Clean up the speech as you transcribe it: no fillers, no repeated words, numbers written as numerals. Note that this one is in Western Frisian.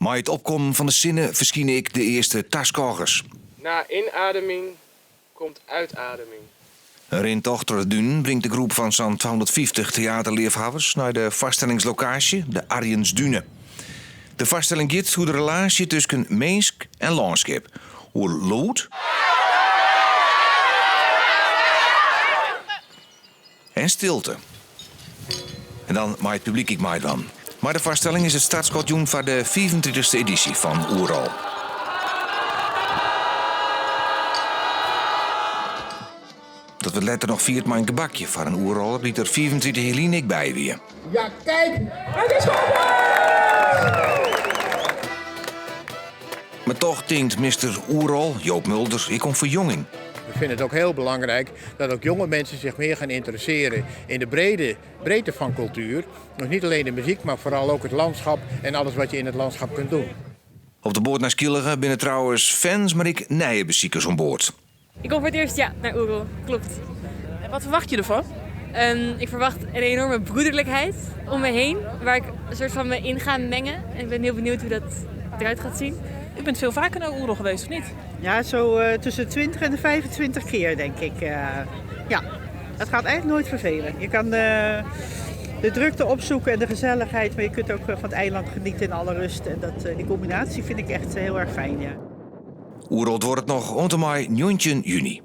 Mei it opkommen fan de sinne ferskine ek de earste taskôgers. Na inademing komt uitademing. In rintocht troch de dunen bringt de groep fan sa'n 250 teaterleafhawwers nei de foarstellingslokaasje, de Arjensdune. De foarstelling giet oer de relaasje tusken minsk en lânskip, oer lûd en stilte. En dan mei it publyk ek meidwaan. Mei de foarstelling is it startskot jûn foar de fiifentritichste edysje fan Oerol. Dat wurdt letter noch fierd mei in gebakje foar in Oeroller dy't der 35 jier lyn ek by wie. Ja, kijk! Het is Maar toch tinkt mister Oerol, Joop Mulder, ek om ferjonging. We vinden het ook heel belangrijk dat ook jonge mensen zich meer gaan interesseren in de brede, breedte van cultuur. Nog niet alleen de muziek, maar vooral ook het landschap en alles wat je in het landschap kunt doen. Op de boat nei Skylge binne trouwens fans, mar ek nije besikers oan board. Ik kom voor het eerst, ja, naar Oerol, klopt. En wat verwacht je ervan? Ik verwacht een enorme broederlijkheid om me heen, waar ik een soort van me in ga mengen. En ik ben heel benieuwd hoe dat eruit gaat zien. U bent veel vaker naar Oerol geweest, of niet? Ja, zo tussen de 20 en de 25 keer, denk ik. Ja, het gaat eigenlijk nooit vervelen. Je kan de drukte opzoeken en de gezelligheid, maar je kunt ook van het eiland genieten in alle rust. En die combinatie vind ik echt heel erg fijn, ja. Oerol duorret noch oant en mei 19 juny.